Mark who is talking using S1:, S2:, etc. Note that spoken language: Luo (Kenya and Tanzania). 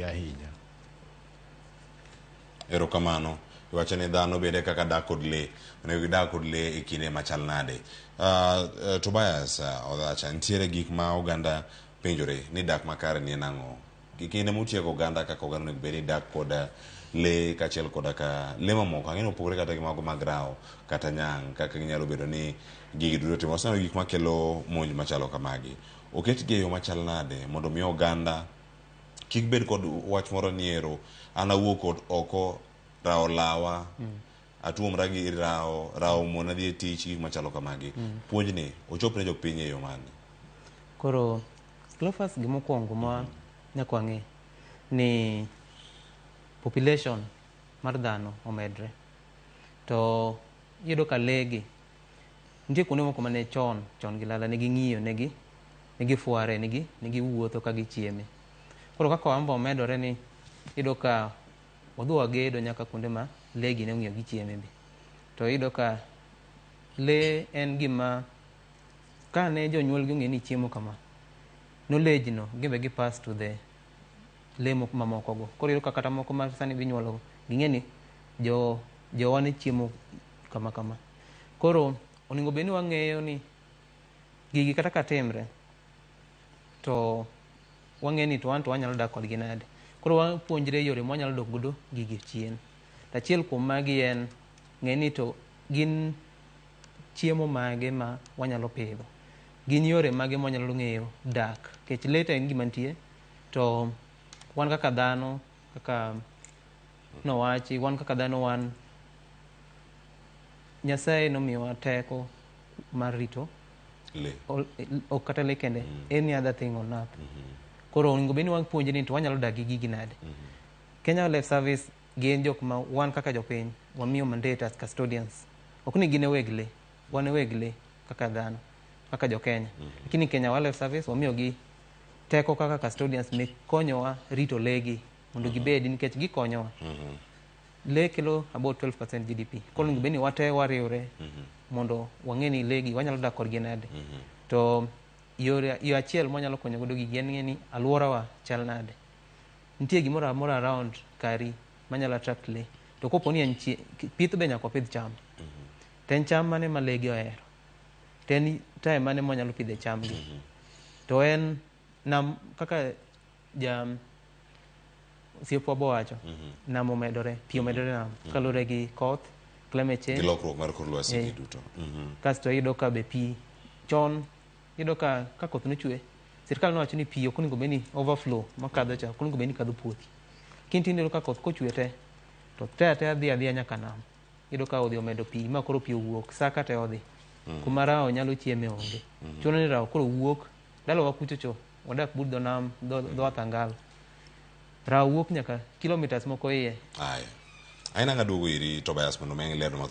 S1: konyogi ahinya.
S2: Erokamano. Iwacho ni dhano bende kaka dak kod lee, onego gidag kod lee e kinde machal nade? Tobias Odhacha, nitiere gik ma oganda penjore ni dak makare ni en ang'o? Gi kinde mutiego oganda kaka oganda onego bed ni dak kod lee kaachiel koda ka lee mamoko, ang'e ni opogore kata gi mago mag rawo kata nyang' kaka ginyalo bedo ni gigi duto timo. Waseneno gik makelo monj machalo kamagi. Oketgi e yo machal nade mondo mi oganda kik bed kod wach moro ni ero an awuok oko rawo lawa atuomra gi rawo rawo mona dhi e tich gik machalo kamagi. Puonjni ochop ne jopiny e yo mane?
S3: Koro Cleophas, gimokwongo ma nyaka wang'e ni population mar dhano omedre to iyudo ka lee gi nitie kuonde moko mane chon chon gi lala ne ging'iyo negi ne gifware negi ne giwuotho ka gichieme. Koro kaka wamba omedore ni iyudo ka wadhi wagedo nyaka kuonde ma lee gi ne ong'iyo gichieme be. To iyudo ka lee en gima kane jonyuol gi ong'e ni chiemo kama, knowledge no gimbe gi pass to the lee mamoko go. Koro iyudo ka kata moko ma sani ginyuolo ging'e ni jo jowa ne chiemo kama kama. Koro onego bed ni wang'eyo ni gigi kata ka timre to wang'e ni to wan to wanyalo dak kodgi nade. Koro wapuonjre yore mwanyalo dok godo gigi chien. To achiel kuom magi en ng'e ni to gin chiemo mage ma wanyalo pidho. Gin yore mage mwanyalo ng'eyo dak. Nikech lee to en gima nitie to wan kaka dhano kaka nowachi wan kaka dhano wan Nyasaye nomiyowa teko mar rito
S2: Le.
S3: Ok kata lee kende, any other thing on earth. Koro onego bed ni wapuonjre ni to wanyalo dak gi gigi nade. Kenya Wildlife Service gin jok ma wan kaka jopiny wamiyo mandate as custodians. Ok ni gin e weg lee, wan e weg lee kaka dhano, kaka jo Kenya. Lakini Kenya Wildlife Service wamiyogi teko kaka custodians mek konyowa rito lee gi mondo gibedi nikech gikonyowa. Lee kelo about 12% GDP. Koro onego bed ni wate wariwre mondo wang'e ni lee gi wanyalo dak kodgi nade. To yore yo achiel mwanyalo konyo godo gigi en ng'e ni alworawa chal nade. Nitie gimoro amora around kari manyalo attract lee. To kopo ni en pith be nyaka wapidh cham. To en cham mane ma lee gi ohero? To en time mane mwanyalo pidhe cham gi? To en nam kaka ja osiepwa bowacho, nam omedore, pi omedore nam kaluwore gi koth, climate change.
S2: Gi lokruok mar kor lwasi gi duto.
S3: Kasto iyudo ka be pi chon iyudo ka koth nochwe sirikal nowacho ni pi ok onego bed ni overflow makadho cha ok onego bed ni kadho puothi. Lakini tinde iyudo ka koth kochwe te to te ateya dhi adhiya nyaka nam. Iyudo ka odhi omedo pi ma koro pi owuok saka te odhi. Kuma rao nyalo chieme onge. Chuno ni rao koro wuok dalawa kucho cho wadak but dho nam dho Athangalo. Rao wuok nyaka kilometers moko iye.
S2: Aya. Aina ng'aduogo iri Tobias mondo mi ilerno mathoth.